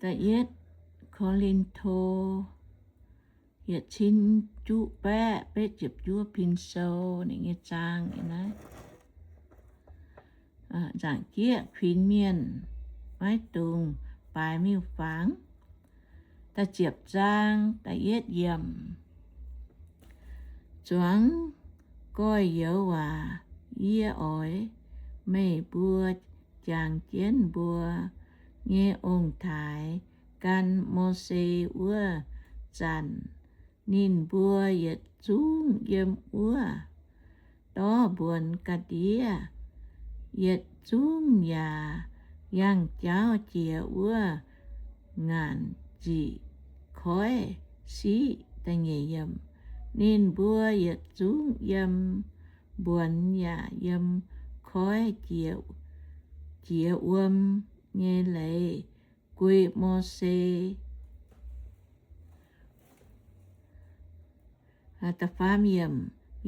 Da'yietv Ko^lin^to yietc cin juqv baeqv betv ziepc juov pin sou ninh nyei zaang naaiv. Nzaangc jieqv kuinx mienh maiv dungx baaix miuc-fangx. Da'ziepc zaang da'yietv yiemc. Zuangx goiv-youz waac, yie oix meih mbuo jangx jienv mbuo nyei ong-taaix gan Mose wuov zanc, ninh mbuo yietc zungv yiem wuov dorv mbuonx ga'ndiev. Yietc zungv yaac yangh jauv jiex wuov ngaanc ziqc koiv siqv. Ninh mbuo yietc zungv yiem mbuonx yaac yiem koiv jiex wuom nyei leiz guei Mose.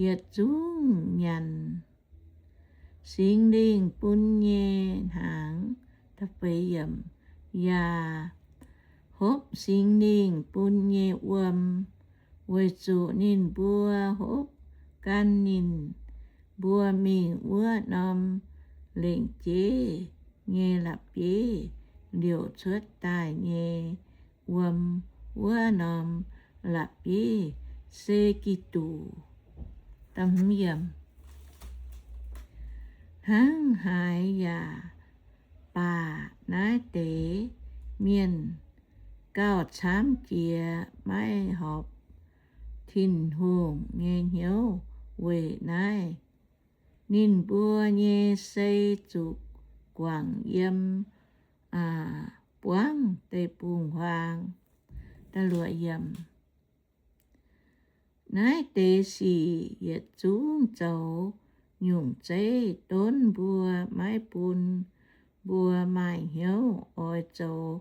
Yietc zungv nyanc. Singx Lingh bun nyei hnaangx, yaac hopv Singx Lingh bun nyei wuom, weic zuqc ninh mbuo hopv gan ninh mbuo mingh wuov norm lengc jeiv nyei la'bieiv liouc cuotv daaih nyei wuom. Wuov norm la'bieiv se Giduc. Hnangv haaix yaac baac, naaiv deix mienh gauh camv jiex maiv horpc Tin-Hungh nyei hnyouv. Weic naaiv ninh mbuo nyei sei zuqc guangc yiem buangv deic-bung-huaang. Naaiv deix sic yietc zungv zoux nyungc zeiv donv mbuo, maiv bun mbuo maaih hnyouv oix zoux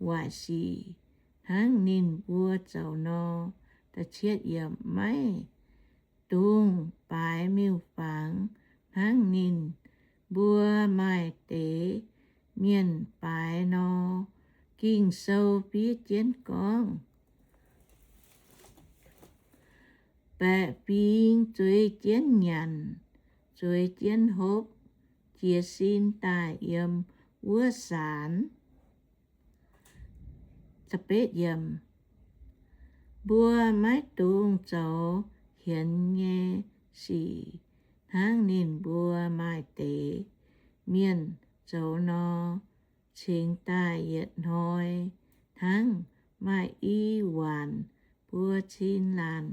waaic sic hnangv ninh mbuo zoux nor. Maiv dungx baaix miuc-fangx hnangv ninh mbuo maaih deix mienh baaix nor. Ging-Sou fiev jienv gorngv, baeqc fingx zueiz jienv nyanc, zueiz jienv hopv, jiez sin daaih yiem wuov saanx. Mbuo maiv dungx zoux hienx nyei sic hnangv ninh mbuo maaih deix mienh zoux nor, cingx daaih yietc hnoi hnangv maaih i waanc buo cin laanh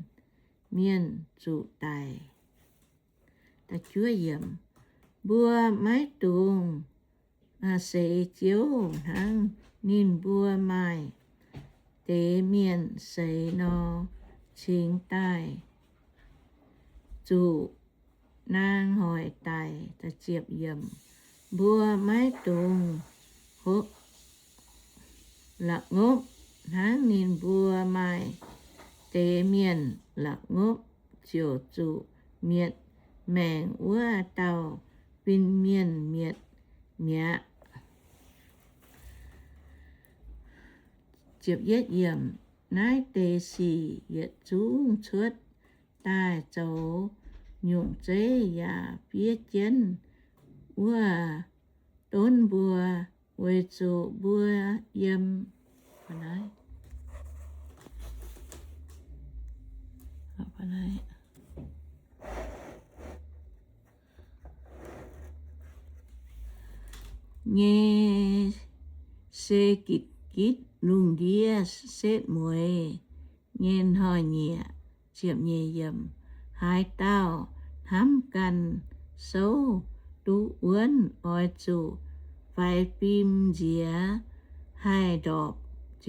mienh zuqc daic. Mbuo maiv dungx seix jiouv hnangv ninh mbuo maaih deix mienh seix nor, cingx daaih zuqc naang hoic daic. Mbuo maiv dungx la'ngopv hnangv ninh mbuo maaih deix mienh la'ngopv ziouc zuqc mietc maengc wuov dauh fin-mienh mietc mi'aqv. Naaiv deix sic yietc zungv cuotv daaih zoux nyungc zeiv yaac fiev jienv wuov donv mbuo, weic zuqc mbuo yiem nyei se gitv-gitv lungh ndiev setv mueiz nyei hnoi-nyieqc. Haaix dauh hnamv ganh souv duqv wuonv oix zuqc faix fim nziex haih ndorpc.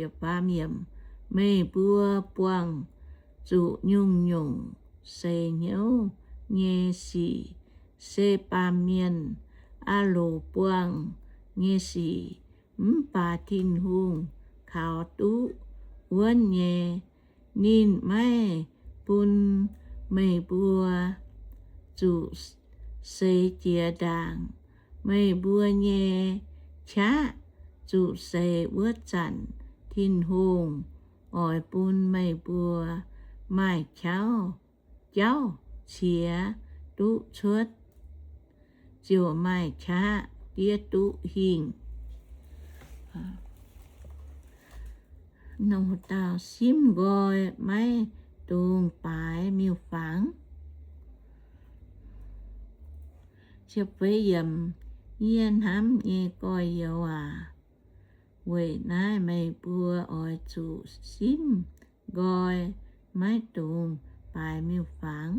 Meih mbuo buangh zuqc nyungc-nyungc seix hnyouv nyei sic se baamh mienh aah loc buangh nyei sic, mv baac Tin-Hungh kaux duqv wuonv nyei. Ninh maiv bun meih mbuo zuqc seix jiex ndaangc. Meih mbuo nyei qaqv zuqc seix wuov zanc, Tin-Hungh oix bun meih mbuo maaih qauv jauv qiex duqv cuotv, ziouc maaih qaqv diev duqv hingh. Simv nqoi maiv dungx baaix miuc-fangx. Yie hnamv nyei gorx-youz aac, weic naaiv meih mbuo oix zuqc simv nqoi, maiv dungx baaix miuc-fangx.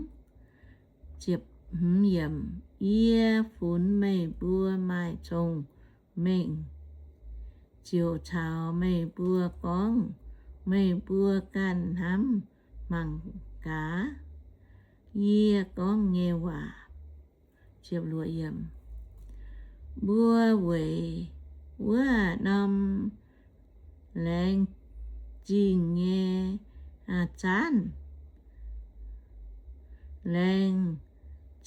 Yie funx meih mbuo maaih cong-mengh, ziouc caux meih mbuo gorngv, meih mbuo ganh hnamv mangc gaax yie gorngv nyei waac. Mbuo weic wuov norm laengz zingh nyei, zaanv laengz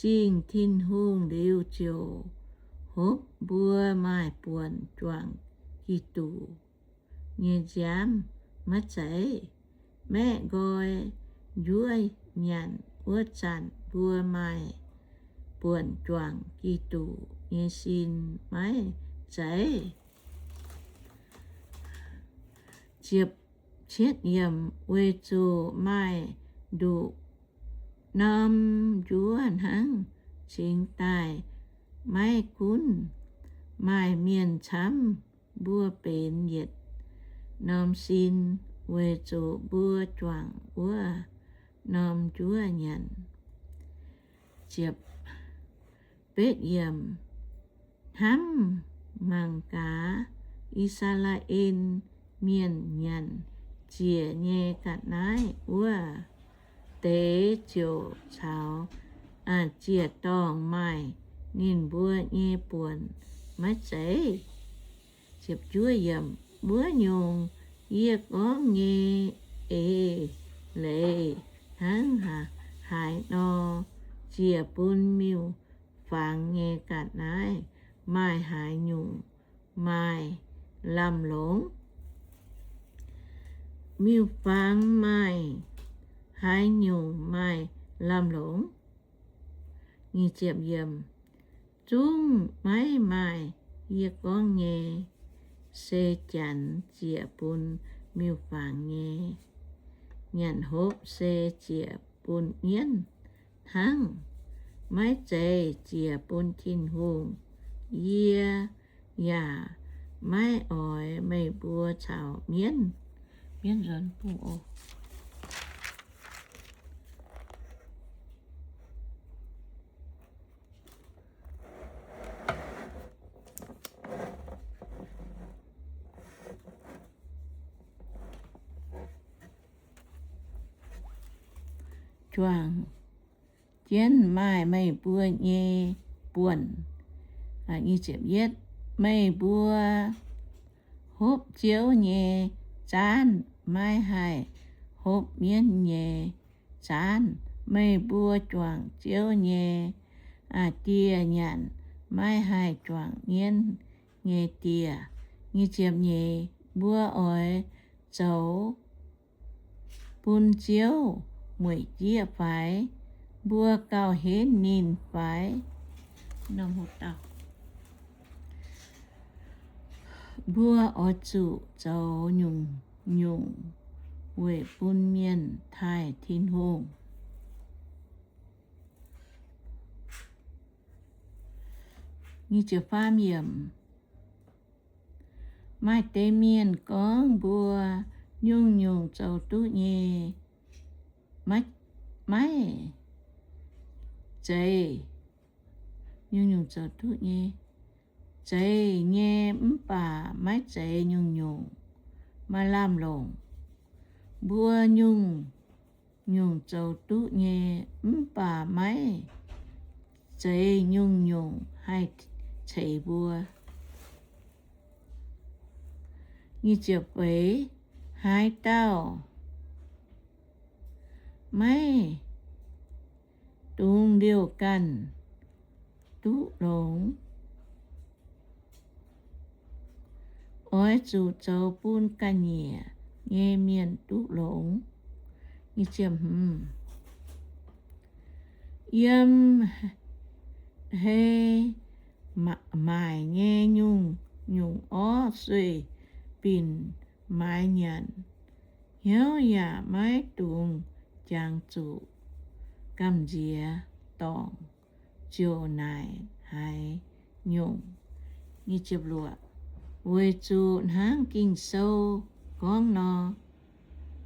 zingh Tin-Hungh liuz, ziouc hopv mbuo maaih buonc juangc Giduc nyei nziaamv, maiv zeiz? Maeqv nqoi njuov nyanc wuov zanc mbuo maaih buonc juangc Giduc nyei sin, maiv zeiz? Weic zuqc maaih nduqc norm njuov hnangv cingx daaih, maiv gunv maaih mienh camv, mbuo benx yietc norm sin, weic zuqc mbuo juangc wuov norm njuov nyanc. Hnamv mangc gaax, I^saa^laa^en Mienh nyanc ziec nyei ga'naaiv wuov deix ziouc caux ziec-dorngh maaih ninh mbuo nyei buonc, maiv zeiz? Wuov nyungc yie gorngv nyei eix leiz hnangv haaix nor, ziec bun miuc-fangx nyei ga'naaiv maaih haaix nyungc maaih lamh longc? Miuc-fangx maaih haaix nyungc maaih lamh longc? Zungv maiv maaih. Yie gorngv nyei se janx ziec bun miuc-fangx nyei. Nyanc hopv se ziec bun mienv hnangv, maiv zeiz ziec bun Tin-Hungh. Yie yaac maiv oix meih mbuo caux mienv, mienv nzuonx bung oc. Juangc jienv maaih meih mbuo nyei buonc. Meih mbuo hopv Ziouv nyei zaanv, maiv haih hopv mienv nyei zaanv. Meih mbuo juangc Ziouv nyei dieh nyanc, maiv haih juangc mienv nyei dieh. Mbuo oix zoux bun Ziouv mueic jieqv fai? Mbuo gauh henv ninh fai? Mbuo oix zuqc zoux nyungc-nyungc weic bun mienh taaih Tin-Hungh. Maaih deix mienh gorngv mbuo nyungc-nyungc zoux duqv nyei, maiv zeiz, nyungc-nyungc zoux duqv nyei, zeiz nyei mv baac maiv zeiz nyungc-nyungc maaih lamh longc. Mbuo nyungc-nyungc zoux duqv nyei mv baac maiv zeiz nyungc-nyungc haih ceix mbuo. Haaix dauh maiv dungx liouh ganh duqv longx. Oix zuqc zoux bun ga'nyiec nyei mienh duqv longx. Yiem hei maaic nyei nyungc-nyungc orv sueih binc maaiz nyanc, hnyouv yaac maiv dungx jangx zuqc gamh nziex dorngc ziouc naaic haaix nyungc. Weic zuqc hnangv Ging-Sou gorngv nor,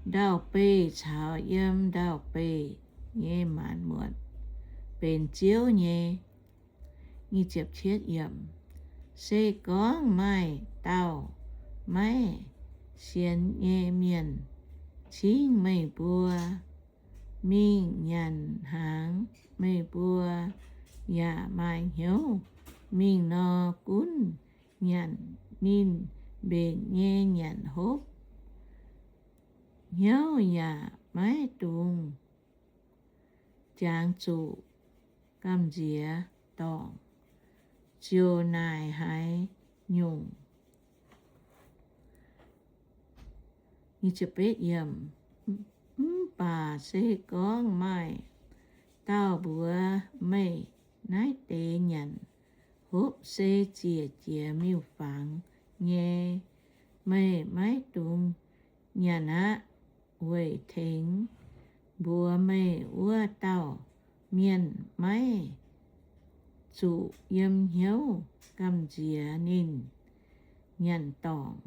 ndau-beih caux yiem ndau-beih nyei maanc muotc benx Ziouv nyei. Se gorngv maaih dauh maiv sienx nyei mienh cingv meih mbuo mingh nyanc hnaangx, meih mbuo yaac maaih hnyouv mingh nor, gunv nyanc ninh mbenc nyei nyanc hopv, hnyouv yaac maiv dungx jangx zuqc gamh nziex dorngc ziouc naaic haaix nyungc. Mv baac se gorngv maaih dauh mbuox meih, naaiv deix nyanc hopv se ziec jiex miuc-fangx nyei, meih maiv dungx nyanc aqv, weic tengx mbuox meih wuov dauh mienh maiv zuqc yiem hnyouv gamh nziex ninh nyanc dorngc.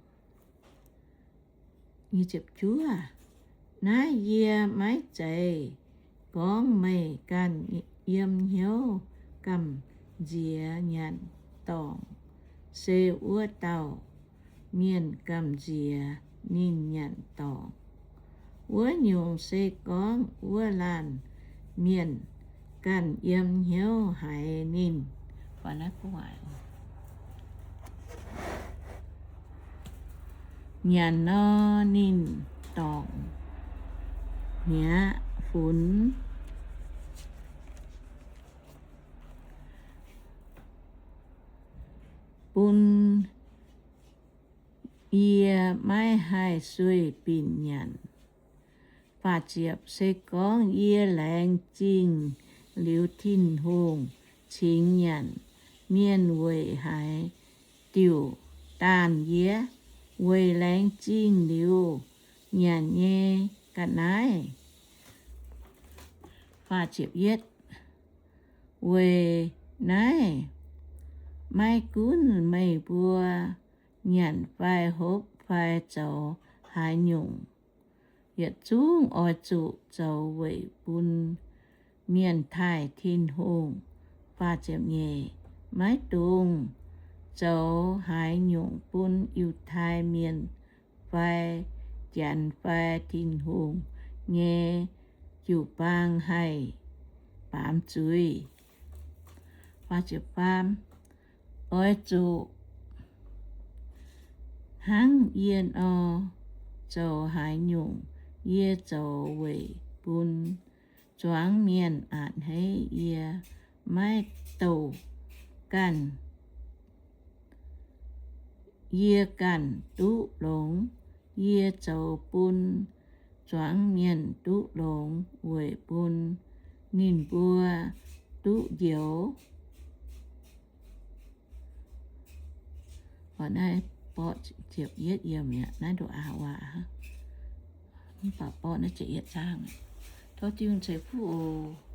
Naaiv yie maiv zeiz gorngv meih ganh yiem hnyouv gamh nziex nyanc dorngc, se wuov dauh mienh gamh nziex ninh nyanc dorngc. Wuov nyungc se gorngv wuov laanh mienh ganh yiem hnyouv haiz ninh nyanc nor, ninh dorngc mi'aqv, funx bun yie maiv haih sueih binc nyanc. Se gorngv yie laengz zingh liuz Tin-Hungh cingx nyanc, mienh weic haaix diuc daanh yie? Weic laengz zingh liuz nyanc nyei ga'naaiv. Weic naaiv, maiv gunv meih mbuo nyanc fai hopv fai zoux haaix nyungc, yietc zungv oix zuqc zoux weic bun mienh taaih Tin-Hungh. Maiv dungx zoux haaix nyungc bun Yiutai Mienh fai Janx fai Tin-Hungh nyei jiu-baang haih baamz zuiz. Oix zuqc hnangv yie nor, zoux haaix nyungc yie zoux weic bun zuangx mienh a'hneiv yie, maiv douh ganh yie ganh duqv longx. Yie zoux bun zuangx mienh duqv longx weic bun ninh mbuo duqv njoux. Tov Tin-Hungh ceix fuqv oc.